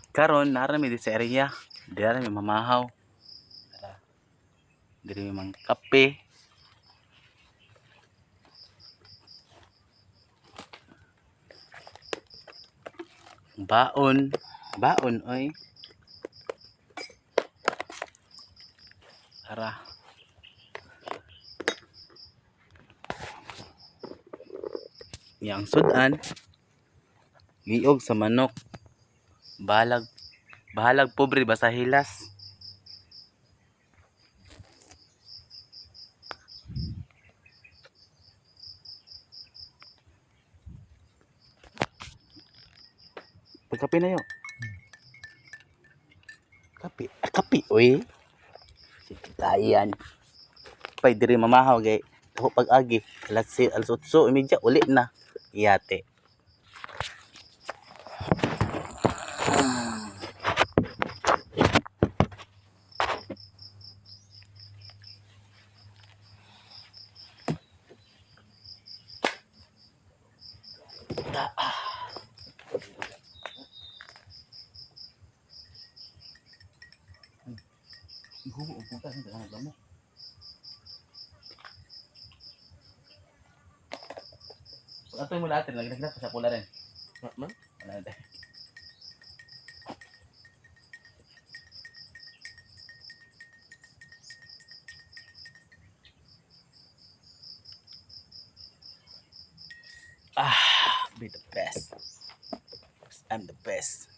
Karon naa ra mi diri sa area. Diri ra mi mamahaw. Tara. Diri mi mangkape. Baon, baon oy. Tara. Iyang sud-an liog sa manok. Bahalag bahalag pobre basta hilas. Pagkape na yo. Kape, ah, kape oy. Sige tayan. Pay diri mamahaw kay ako pag-agi alas 8:30 uli na. Iyate. Ta. Gubo og puta sa damo. Pag atoy mo natin, lagi na sa pula rin. Wa man. Wala na. Ah, be the best. I'm the best.